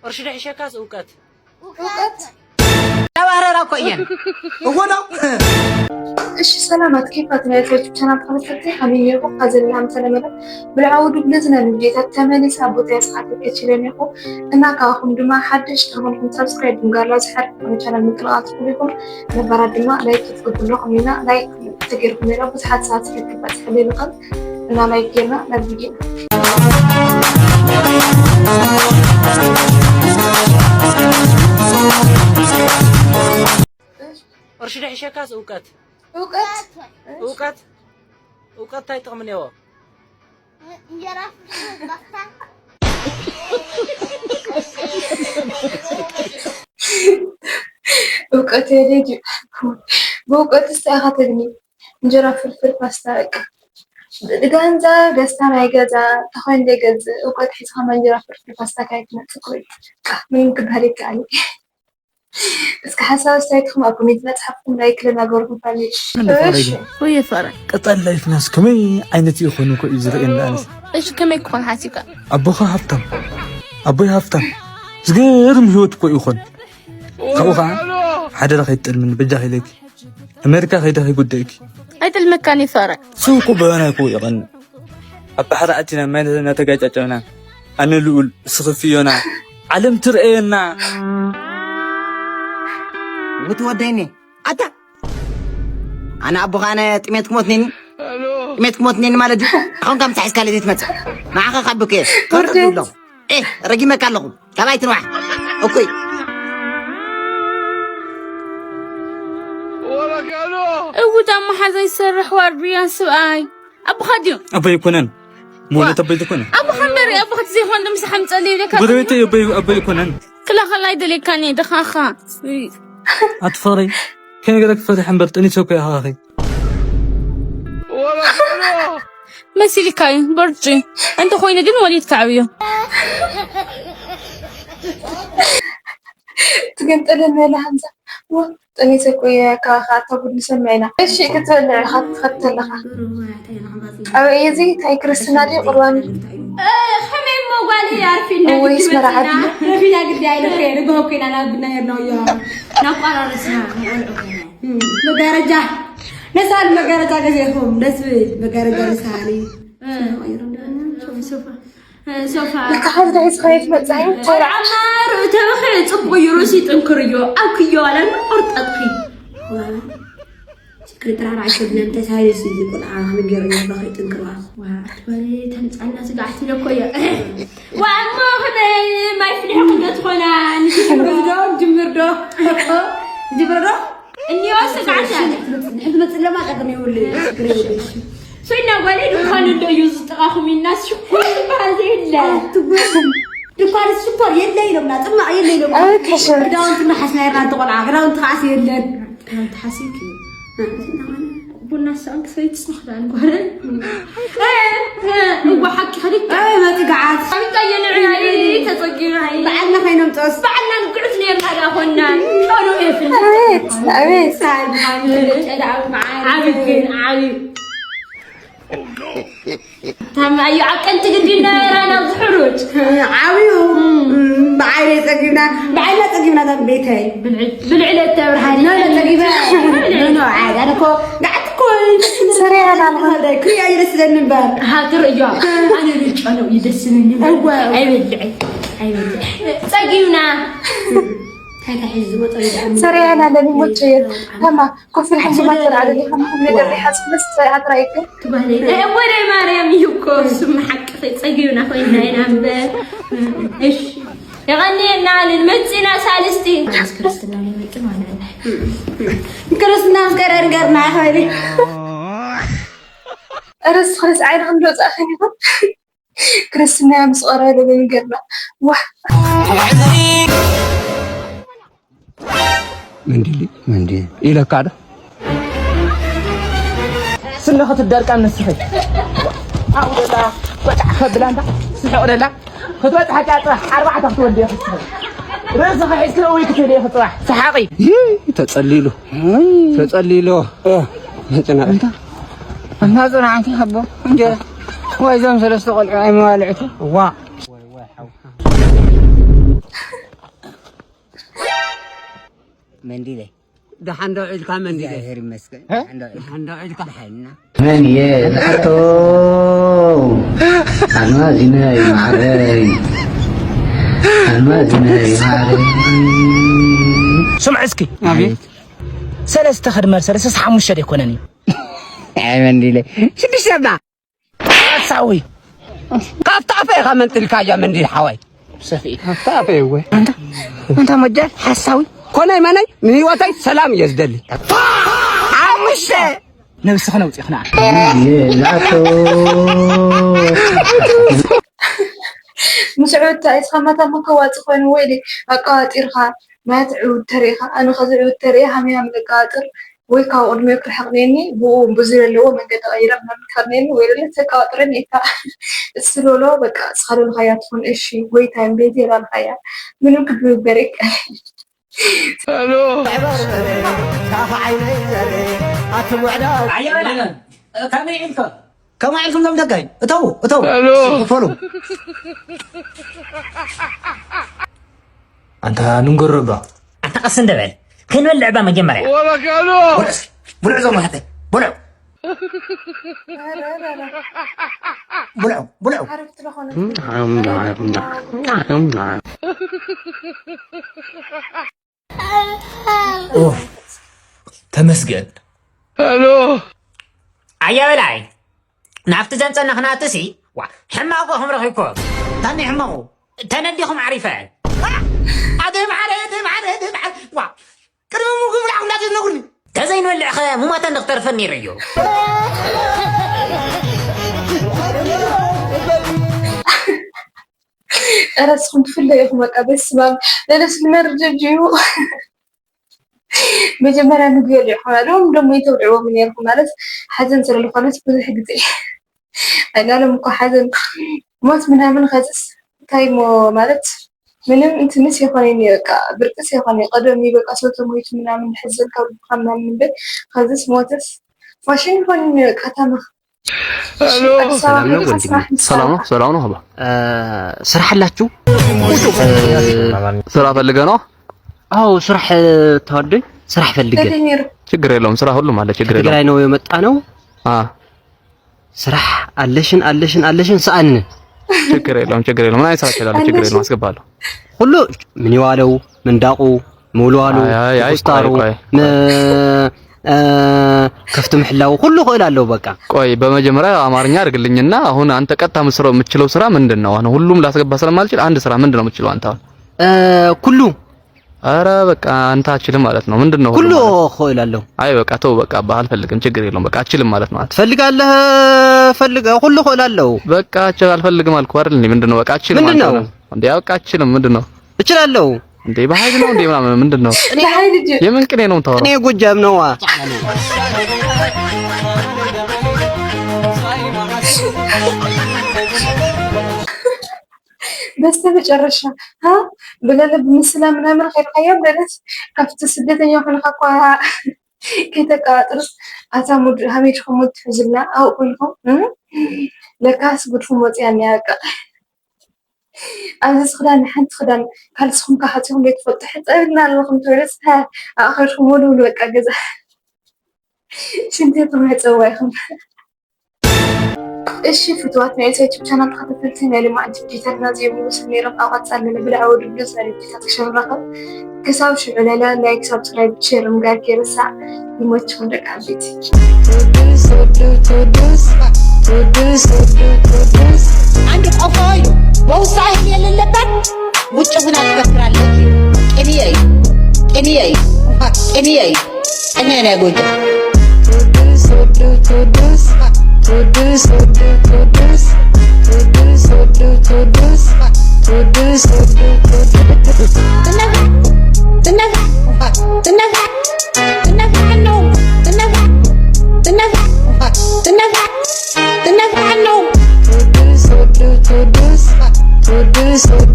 ቅርሺ ዶ ይሕሸካስ እውቀት? እውቀት ካብ ኣረራ እኮ እየን። እዎ ነው። እሺ ሰላማት ኬፋት ናይ ዩቱብ ቻናል ተኸታተልቲ ከመይ ነይርኩም? ኣብዚ ለና ምተለመደ ብልዓ ውዱብ ነዚ ናይ ቪድዮታት ተመሊሰ ኣብ ቦታየ ስዓት ከችለን ኢኹ እና ካብኹም ድማ ሓደሽ ተኾንኩም ሳብስክራይብ ብምጋር ላዚ ሓድ ዝኾነ ቻናል ምቅላቓል ትኽእሉ ኢኹም። ነባራት ድማ ላይክ ክትገብሩ ኣለኹም ኢና ላይክ ተገይርኩም ነይራ ብዙሓት ሰባት ስለ ክባፅሐሉ ይልኽም እና ላይክ ጌርና ናብ ቪድዮ ቅርሺ ዶ ይሕሸካስ እውቀት? እውቀት እውቀት እውቀት እንታይ ጥቕሚ እኔዎ? እንጀራ ፍርፍር ፓስታ እውቀት የለጅ ብእውቀት ስታይ ኢኻ ተግኒ እንጀራ ፍርፍር ፓስታ በቃ ገንዘብ ደስታ ናይ ገዛ ተኾይን ዘይገዝእ እውቀት ሒዝኻ እንጀራ ፍርፍር ፓስታ ካይትመጽእ ትኽእል ምንም ክበሃል ይከኣል እስኪ ሓሳብ ኣስተያየትኩም ኣብ ኮሜንት መጽሓፍኩም ላይክ ለናገርኩም ፋሚሊ ወይ ፈረ ቀጣል ላይፍናስ ከመይ ዓይነት ይኾን እኮ እዩ ዝርእየኒ ኣነስ እሺ ከመይ ክኾን ሓሲብካ ኣቦኻ ሃብታም ኣቦይ ሃብታም ዝገርም ህይወት እኮ ይኾን ካብኡ ከዓ ሓደራ ከይትጠልምኒ በጃ ከይለኪ ኣሜሪካ ከይደ ከይጉደእኪ ኣይጥልመካን ይፈረ ሰው እኮ በበናይ እኮ ይቐንእ ኣብ ባሕሪ ኣቲና ማይ እናተጋጫጨብና ኣነ ልኡል እስኺ ፍዮና ዓለም ትርእየና ምትወደይኒ ኣታ ኣነ ኣቦኻ ኣነ ጥሜት ክሞትኒኒ ጥሜት ክሞትኒኒ ማለት ድዩ ኣኹን ካብ ምሳሕ እስካለ ዘይትመፅእ ንዓኸ ካብክ እየ ከርተብሎም እ ረጊመካ ኣለኹ ካባይ ትንዋሕ እኩይ እውት ኣብ መሓዛ ይሰርሕ ዋርድያን ስብኣይ ኣቦኻ ድዩ ኣቦይ ኣይኮነን ብእውነት ኣቦይ ዘይኮነ ኣቦኻ እምበር ኣቦኻ ዘይኮን ዶ ምሳሕ ምፀሊ ይብለካ ጎረቤተይ ኣቦይ ኣቦይ ኣይኮነን ክላኸል ኣይደልየካን እየ ድኻኻ ኣትፈረይ ከይነገረክ ፈሪሐ እምበር ጠኒሰ እኮ ኢኻ ኣኸይ መሲልካ እዩ በርጪ እንተኾይኑ ግን ወሊድካ ዓብዮ ትገንጠለና ኢላ ሃምዛ ጠኒሰ እኮ እየ ካባኻ እታ ጉድ ንሰምዕ ኢና እሺ ክትበልዕ ኢኻ ትኸድ ተለኻ ኣበይ እዚ እንታይ ክርስትና ድዩ ቁርባን ከመይ እሞ ጓል ኣርፊና ወይስ መርዓ ድዩ ረፊና ግዲ ኣይለፈ ንግሆ ኮይና ናብ ብናየር ነው እዮ ናቋራረስና ንቆልዑ መጋረጃ ነሳሊ መጋረጃ ገዚእኹም ደስ ዝብል መጋረጃ ነሳሊ ሶፋ ለካ ሓዚ ዳሒዝካ የትመፅእ እዩ ቆልዓ ቆልዓማ ተበኸ ፅቡቅ እዩ ርእሲ ጥንክር እዮ ኣብ ክዮ ዋላ ንቆርጠጥኺ ችግር ጥራራ ኣይሰብለን ተሳይስ እዩ ቆልዓ ንገር እዮ በኸ ጥንክር ዋ ትበለ ተምፃና ስጋዕት ኢለ እኮ እዮ ዋ እሞ ከመይ ማይ ፍሊሕ ክንዶ ትኾና ንዝምርዶ ጅምርዶ ጅምርዶ እኒዮ ስጋዕት ያለ ትመፅእ ለማ ጠቅም ይውል ችግር ይውል ሶይና ጓሌ ድኳን እንዶ እዩ ዝጥቓኹም ኢልና ሽኮር ዝበሃል የለ ድኳን ሽኮር የለ ኢሎምና ፅማቕ የለ ኢሎም ክዳውንቲ መሓስና የርና እንተቆልዓ ክዳውንቲ ከዓስ የለን ሓሲብኪ ቡና ሰኣን ክሰይቲ ንኽዳን ጓለ እዋ ሓቂ ከዲካ መፅጋዓት እንታይ የንዕና ተፀጊና በዓልና ከይነምፀስ በዓልና ንግዕት ነርና ዳ ኮና ጨሎ የፍል ኣቤት ኣቤት ዓቢ ግን ዓቢ ታማዩ ኣብ ቀንቲ ግዲ ነራ ናብ ዝሕሩጭ ዓብዩ ብዓይነ ፀጊብና ብዓይና ፀጊብና ዛ ቤተይ ብልዕለት ተብርሃኒ ፀጊበ ኖ ዓዳ እኮ ጋዕት እኮ ሰሪያና ክሪያ ይደስለኒ እምበር ሃትር እዮ ኣነ ርጫ ነው ይደስልኒ ኣይበልዕ ኣይበልዕ ፀጊብና ሰሪያና ለሚሞች ተማ ኮፍ ኢልካ ሽማት ተራዕደሊ ከም ነገር ይሓስብስ ኣትራይክ ወደ ማርያም እዩ እኮ እሱም ሓቂ ጸጊብና ኮይና ኢና እምበር እሺ የቐንየና ኣልን መጺና ሳልስቲ ምስ ክርስትና ንመጽእ ማለት ክርስትና ምስ ቀረ ንገርና ይኸይድ ርስ ክርስ ዓይንክ እንደወፃእኽን ይኹን ክርስትና ምስ ቀረበ ገርና ዋ ምንድሊ ምንዲ ኢለካ ዶ ስለ ክትደርቃ ንስኺ ኣብኡ ደላ ወጫዕ ከብላ እንዳ ስሕቕ ደላ ክትበፅሓ ቃ ፅባሕ ኣርባዕተ ክትወልድ ኢኺ ርእስኺ ሒዝኪ እውይ ክትብል ኢኺ ፅባሕ ሰሓቒ ተፀሊሉ ተፀሊሉ መፅናዕታ እና ፅናዕቲ ኣቦ እንጀራ ወይ እዞም ሰለስተ ቆልዑ ኣይመባልዕቱ ዋ መንዲለይ። ደሓን ዶ ዒልካ መንዲለይ? እግዚኣብሔር ይመስገን። ደሓን ዶ ዒልካ? ደሓን ዶ ዒልካ? ደሓንና። መን እየ ዝሓቶ ኣልማዚነይ ማዕረይ ኣልማዚነይ ማዕረይ ስምዕ እስኪ። ኣቤት። ሰለስተ ክድመር ሰለስተ ሓሙሽተ ደይኮነን እዩ። ኣይ መንዲለይ ሽዱሽተ እባ። ሓሳዊ። ካብቲ ኣፈ ኢኻ መንጢልካያ መንዲል ሓወይ። ሰፊ። ኣፍታ ኣፈይ እወ እንታ ሞጃል ሓሳዊ። ኮነይ መነይ ንህይወተይ ሰላም እየ ዝደሊ። ሓሙሽተ ነብስኺ ነውፂኽና። ዝኣቶ ምስ ዕውታ ኢስኻ ማታ መከዋፂ ኮይኑ ወይ ኣቀዋጢርካ ማለት ዕውት ተሪኢኻ ኣነ ከዚ ዕውት ተሪኢ ሃመይ ሃመይ ኣቀዋጥር ወይ ካብ ቅድሚኡ ክርሕቕ ነኒ ብኡ ብዙ ዘለዎ መንገዲ ቀይረ ምናምን ካብ ነኒ ወይ ደለ ተቀዋጥረን ኢካ እሱ ሎሎ በቃ እስኻ ደልኻያ ትኹን እሺ ወይ ታይም ቤት የላልኻያ ምንም ክግብበር ይከኣል ከመይ ኢልኩም ሎም ደጋይ እተው እተው ፈሉ ኣንታ ንንገሮ እባ ኣንታ ቀስ እንደበል ክንበልዕ እባ መጀመርያ ብልዑ ዞም ሓተይ ብልዑ ብልዑ ብልዑ ተመስገን ኣያ በላይ ናብቲ ዘንፀና ክናትሲ ሕማቆ ከም ረኺብኮ ታኒ ሕማቁ ተነዲኹም ዓሪፈ ኣደይ መዓረ ኣደይ መዓረ ኣደይ መዓረ ዋ ቅድሚ ምግቢ ብላዕ እንዳት ነጉርኒ ተዘይንበልዕኸ ሙማተን ንክተርፈን ነይረ እዩ ኧረ ንስኹም ትፍለዩ ኢኹም በቃ በስማም ለለስ ንመርጀጅ እዩ መጀመርያ ምግቢ የልዕኹም ኣለዎም ደሞ ይተብልዕዎም ነርኩም ማለት ሓዘን ስለ ዝኾነት ብዙሕ ግዜ ኣይናሎም እኮ ሓዘን ሞት ምናምን ኸዝስ እንታይ ሞ ማለት ምንም እንትንስ የኾነኒ በቃ ብርቅስ የኾነ ቀደም በቃ ሰው ተሞይቱ ምናምን ሕዘን ካብ ልብካ ምናምን እምበር ኸዝስ ሞትስ ፋሽን ይኾነኒ በቃ ታመኽ ሰላም ነው ወንድሜ? ሰላም ነው፣ ሰላም ነው። ሀባ ስራሕ አላችሁ? ስራ ፈልገ ነው። አዎ ስራሕ ተዋደኝ ስራሕ ፈልገ። ችግር የለውም፣ ስራ ሁሉም አለ። ችግር የለውም። ትግራይ ነው የመጣ ነው። አ ስራሕ አለሽን አለሽን አለሽን ሰአን። ችግር የለውም፣ ችግር የለውም። ምን አይነት ስራ ይችላል? ችግር የለውም፣ አስገባለሁ። ሁሉ ምን ይዋለው ምን ዳቁ ምውልዋሉ፣ ምቁስጣሩ፣ ከፍቲ ምሕላው ኩሉ ክእል ኣለዉ። በቃ ቆይ በመጀመሪያ አማርኛ አድርግልኝና አሁን አንተ ቀጥታ ምስሮ የምትችለው ስራ ምንድን ነው? አሁን ሁሉም ላስገባ ስለማልችል አንድ ስራ ምንድን ነው የምትችለው አንተ አሁን? ኩሉ ኧረ በቃ አንተ አትችልም ማለት ነው። ምንድን ነው ኩሉ ክእል ኣለሁ። አይ በቃ ተው በቃ አባ አልፈልግም፣ ችግር የለውም በቃ አትችልም ማለት ነው። ትፈልጋለህ? ፈልግ ኩሉ ክእል ኣለሁ። በቃ አልፈልግም አልኩህ አይደል እንዴ? ምንድን ነው በቃ አትችልም ማለት ነው። እንዴ በቃ አትችልም ምንድን ነው? እችላለሁ። እንዴ በኃይል ነው እንዴ ምናምን ምንድን ነው? የምን ቅኔ ነው የምታወራው? ቅኔ ጎጃም ነዋ። በስተ መጨረሻ ብለለ ብምስላ ምናምን ከይድካዮ ብለለስ ካብቲ ስደተኛ ኮንካ እኳ ከይተቃጥርስ ኣታ ሙድ ሃበይ ዲኹም ሙድ ትሕዙልና ኣብኡ ኮይንኩም ለካስ ጉድፉ መፅያ እኒያ በቃ ኣብዚ ክዳን ሓንቲ ክዳን ካልስኹም ከሓፂኹም ዘይትፈልጡ ሕፀብልና ኣለኹም ትበለስ ኣኸድኩም ወልውሉ በቃ ገዛ ሽንቴኩም ሕፀብዋ ኢኹም እሺ ፍትዋት ናይ ዩቱብ ቻናል ተኸታተልቲ ናይ ልምዓት ዲጂታልና ዘይብሉ ሰብ ነይሮም ኣብ ቀፃሊ ንብልዓ ወድብሉ ዝነበረ ዲጂታት ክሸራኸብ ክሳብ ሽዑ ለለ ላይክ ሳብስክራይብ ሼር ምግባር ከይርሳዕ ይመችኹም ደቂ ዓበይቲ ትውድስ ወዱ ትውድስ ትውድስ ወዱ ትውድስ አንድ ቆፎ እዩ በውስጣ ይሄ የሌለበት ውጭ ሁና ትፈክራለች ቅንየ እዩ ቅንየ እዩ ቅንየ እዩ ቅንየ ነው ያጎጃ ትውድስ ወዱ ትውድስ ትውድስ ወዱ ትውድስ ትውድስ ወዱ ትውድስ ትውድስ ወዱ ትውድስ ትነፋ ትነፋ ትነፋ ትነፋ ነው ትነፋ ትነፋ ትነፋ ትነፋ ነው ትውድስ ወዱ ትውድስ ትውድስ ወዱ